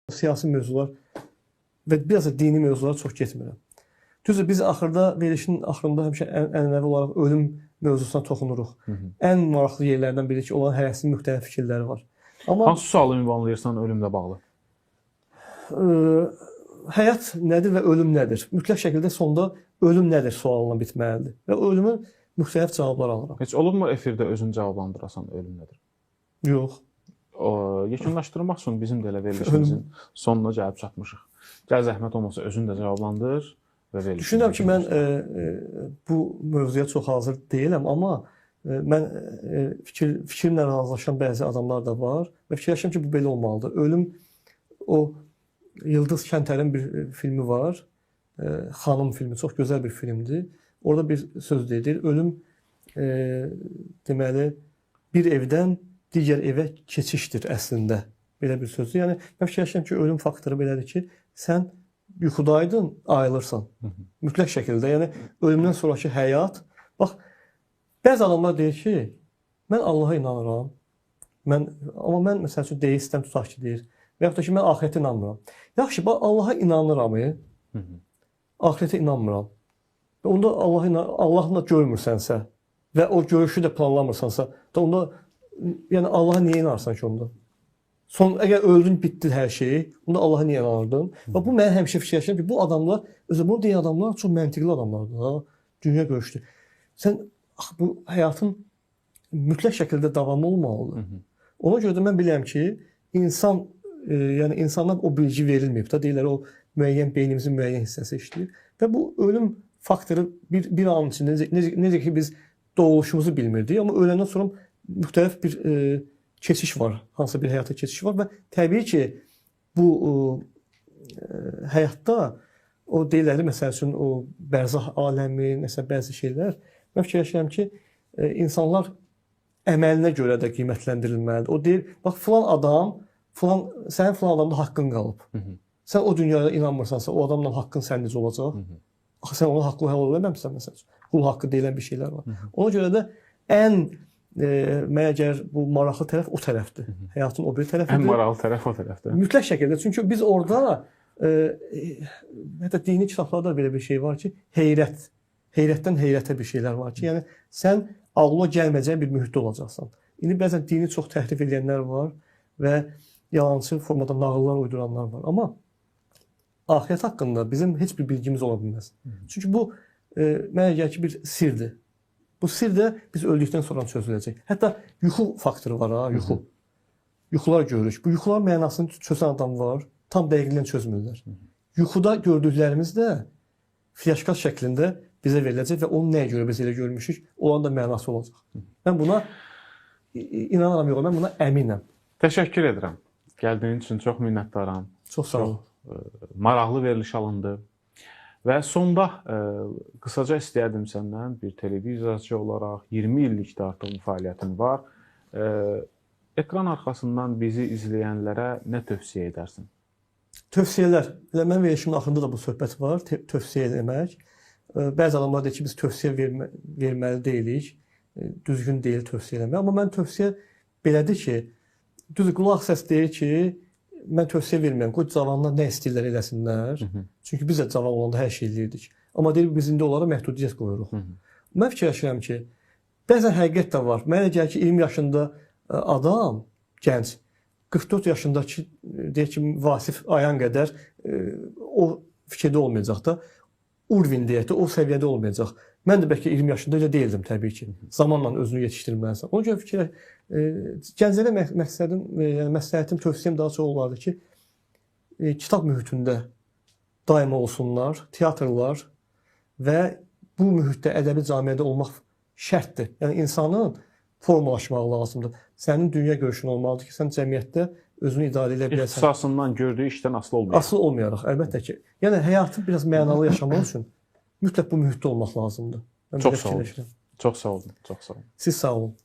Siyasi mövzular və biraz da dini mövzulara çox getmirəm. Düzdür, biz axırda verilişin axırında həmişə ənənəvi olaraq ölüm mövzusuna toxunuruq. Hı -hı. Ən maraqlı yerlərdən biri ki, onların hərəsinin müxtəlif fikirləri var. Amma Hansı sualı ünvanlayırsan ölümlə bağlı? Həyat nədir və ölüm nədir? Mütləq şəkildə sonda ölüm nədir sualına bitməlidir. Və ölümün müxtəlif cavablar alıram. Heç olubmu efirdə özün cavablandırasan ölüm nədir? Yox. Yekunlaşdırmaq üçün bizim də elə verilişimizin sonuna gəlib çatmışıq. Gəl zəhmət olmasa özün də cavablandır və verilişimizi Düşünürəm ki, mən yekunlaşdır. bu mövzuya çox hazır deyiləm, amma mən fikrimlə razılaşan bəzi adamlar da var və fikirləşirəm ki, bu belə olmalıdır. Ölüm, o Yıldız Kəntərin bir filmi var. Xanım filmi, çox gözəl bir filmdir. Orada bir söz deyir. Ölüm deməli bir evdən digər evə keçişdir əslində. Belə bir sözdür. Yəni mən fikirləşirəm ki, ölüm faktoru belədir ki, sən yuxudaydın, ayılırsan. Hı -hı. Mütləq şəkildə. Yəni ölümdən sonrakı həyat. Bax, bəzi adamlar deyir ki, mən Allaha inanıram. Amma mən məsəl üçün deistəm, tutaq ki, deyir. Və yaxud da ki, mən axirətə inanmıram. Yaxşı, bax Allaha inanıram, Hı -hı. axirətə inanmıram. Və onda Allahla görmürsənsə və o görüşü də planlamırsansa, da onda yəni Allaha niyə inanırsan ki onda? Son əgər öldün, bitdi hər şey, onda Allaha niyə inanırdın? Və bu mənə həmişə fikirləşirəm ki, bu adamlar, özü bunu deyən adamlar çox məntiqli adamlardır, ha. Dünya görüşdür. Sən axı bu həyatın mütləq şəkildə davamı olmalıdır. Hı -hı. Ona görə də mən bilirəm ki, insan yəni insandan o bilgi verilməyib də, deyirlər o müəyyən beynimizin müəyyən hissəsi işləyir və bu ölüm faktoru bir anın içində necə ki biz doğuluşumuzu bilmirdik, amma öləndən sonra müxtəlif bir keçiş var, hansısa bir həyata keçiş var və təbii ki bu həyatda o deyirlər, məsəl üçün o bərzah aləmi, nəsə bəzi şeylər, mən fikirləşirəm ki, insanlar əməlinə görə də qiymətləndirilməlidir. O deyir, bax filan adam, sənin filan adamda haqqın qalıb. Hı -hı. Sən o dünyaya inanmırsansa, o adamla haqqın sənin necə olacaq? Hı -hı. Axı sən ona haqqı halal eləməmisən məsəl üçün. Qul haqqı deyilən bir şeylər var. Hı -hı. Ona görə də ən mənə gəlir bu maraqlı tərəf o tərəfdir. Hı -hı. Həyatın o bir tərəfidir. Ən maraqlı tərəf o tərəfdir. Mütləq şəkildə. Çünki biz orada hətta dini kitablarda belə bir şey var ki, heyrət, heyrətdən heyrətə bir şeylər var ki, yəni sən ağlına gəlməyəcəyin bir mühitdə olacaqsan. İndi bəzən dini çox təhrif edənlər var və yalancı formada nağıllar uyduranlar var. Amma axirət haqqında bizim heç bir bilgimiz ola bilməz. Çünki bu mənə gəlir ki, bir sirdir. Bu sir də biz öldükdən sonra çözüləcək. Hətta yuxu faktoru var ha, yuxu. Hı -hı. Yuxular görürük. Bu yuxuların mənasını çözən adam var. Tam dəqiqliklə çözmürlər. Hı -hı. Yuxuda gördüklərimiz də flaşkart şəklində bizə veriləcək və onu nəyə görə biz elə görmüşük, onların da mənası olacaq. Hı -hı. Mən buna inanıram, yox, mən buna əminəm. Təşəkkür edirəm. Gəldiyin üçün çox minnətdaram. Çox sağ olun. Çox maraqlı veriliş alındı. Və sonda qısaca istəyərdim səndən bir televiziyaçı olaraq 20 illikdə artıq bu fəaliyyətin var. Ekran arxasından bizi izləyənlərə nə tövsiyə edərsin? Tövsiyələr. Elə mən verilişimin axırında da bu söhbət var. Tövsiyə eləmək. Bəzi adamlar deyir ki, biz tövsiyə verməli deyilik. Düzgün deyil tövsiyə eləmək. Amma mən tövsiyə belədir ki, düzdür, qulaq səs deyir ki, mən tövsiyə vermirəm. Qoy cavanlar nə istəyirlər eləsinlər. Hı -hı. Çünki biz də cavan olanda hər şey eləyirdik. Amma deyir, biz indi onlara məhdudiyyət qoyuruq. Hı -hı. Mən fikirləşirəm ki, bəzən həqiqət də var. Mənə gəlir ki, 20 yaşında adam, gənc, 44 yaşındakı, deyək ki, Vasif Ayan qədər o fikirdə olmayacaq da. Urvin deyək də, o səviyyədə olmayacaq. Mən də bəlkə 20 yaşında elə deyildim təbii ki. Zamanla özünü yetişdirməlisən. Ona görə gənclərə məqsədim, yəni məsləhətim, tövsiyəm daha çox olardı ki, kitab mühitində daima olsunlar, teatrlar və bu mühitdə, ədəbi camiədə olmaq şərtdir. Yəni insanın formalaşmağı lazımdır. Sənin dünya görüşün olmalıdır ki, sən cəmiyyətdə özünü idarə edə biləsən. İxtisasından, gördüyü işdən asılı olmayaraq. Asılı olmayaraq, əlbəttə ki. Yəni həyatı biraz mənalı yaşamaq üçün mütləq bu mühitdə olmaq lazımdır. Mən Çox sağ olun. Çox sağ olun. Çox sağ olun. Siz sağ olun.